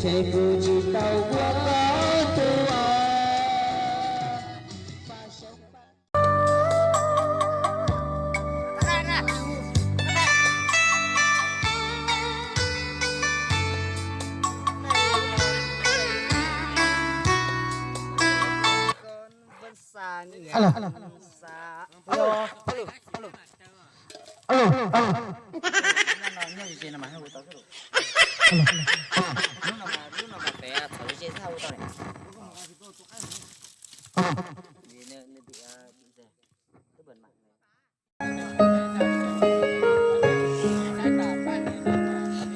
Ces kuv tsis tau ua koj tus os. Alo. Alo, alo.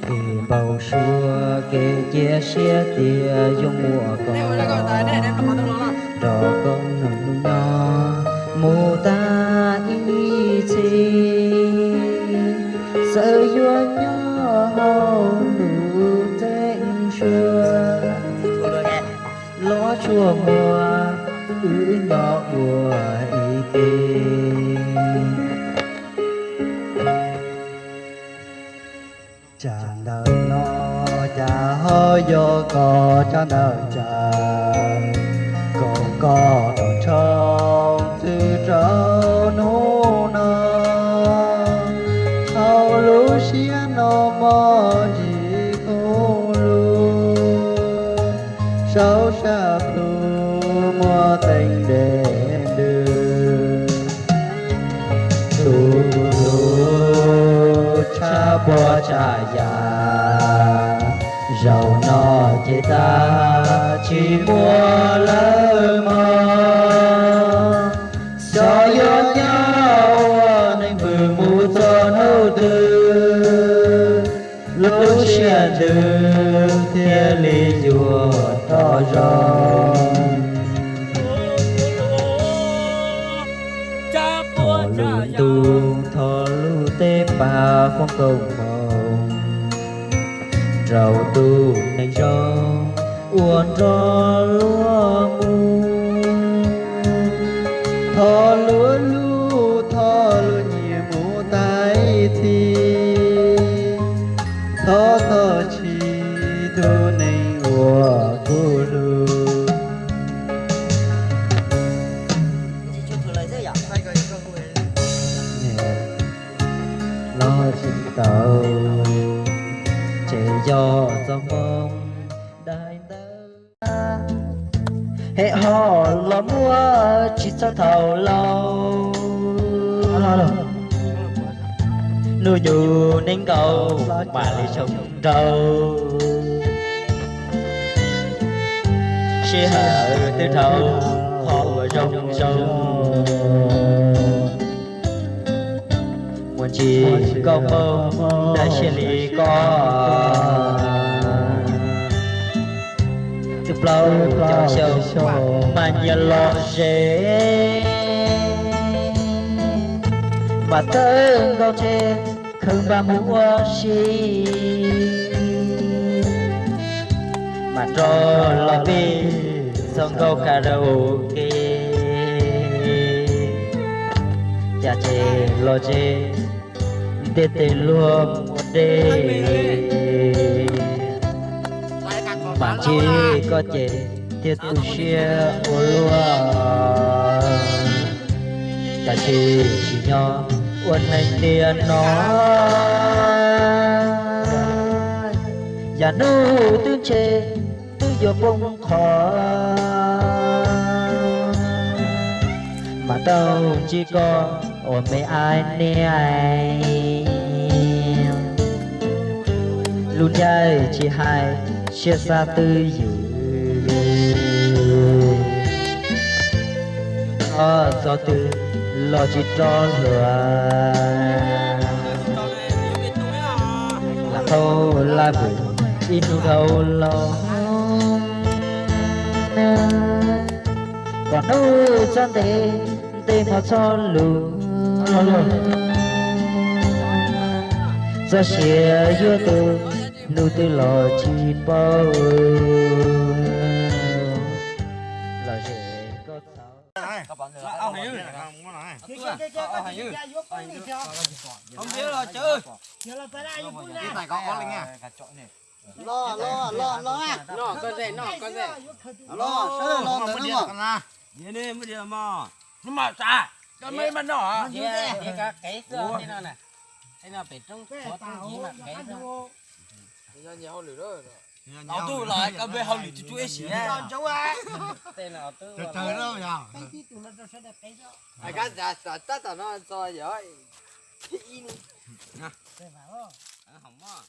Kev npau suav kev cia siab tias yuav muaj koj, rau koj nws hnub no mus tag ib txhis, txawm yuav nyob hauv lub teb suab los tsuas muaj wb nyob ua ib ke. Tsam ntawm no cas ho yog koj tsam ntawd tsam, kom koj rov ntshaw txwm rau hnub no. Hauv lub siab no mog tsis khoob lug, saum sab plhu muaj teeb ntev ntws. Tus hlub tshaj puas tshaj yam, zaum no ces tag tsis muaj lawm mog. Xyov yuav nyob ua neeg pw mus txog hnub twg, lub siab ntws thiaj li yuav rov zoo. Thov lub ntuj, thov lub teb pab foom koob hmoov rau tus neeg zoo uas nrog luag mus. Thov luag hlub, thov luag nyiam mus tag ib txhis, thov txhob tsim tus neeg uas kuv hlub. Los tsis tau, ces yog txoj hmoo dai ntawd, hem ho los muaj tsis txog thaum laus. Hnub nyoog nees nkaum mam li zoo nraug, sij hawm twb dhau qhov uas zoo zoo. Muaj ntsis koj hmoo dai siab li koj, twb plaub caug xyoo mas nyias los ze, mas tawm nkaus tsev khawb npaj mus ua si, mas rov los pib txog nkauj karaoke, cas tsev los tsev ntiaj teb luag ua dej, mas ntsib koj ces thiaj tu siab ua luaj, tab sis tsis nyob ua neeg tiam no. Yam hnub twb ntshe twb yuav poob qho, mas tau ntsib koj ua me aiv niam, lub ncaij tsis hais siab xav twj ywm, txog twg los tsis rov hluas, lam qhau laj vwm ib hnub dhau los, kom hnub txoj ntev ntev hmo txoj lus, txoj sia yuav tu hnub twg los tsis paub. Los ze koj txhawj. Los los los los. Noj koj ze, noj koj ze. Los sawv daws los ntawd na mog. Hnub mas tsa, koj mej mas noj. Nyias kev xwb, tej no na. Tej no pem roob, roob nciv mas kev xwb. Nyias hauj lwm, los ntuj los koj npe hauj lwm tsuj tsuj ib sim. Tej no twb ua, tab tom no txog yog ib, hauv moj.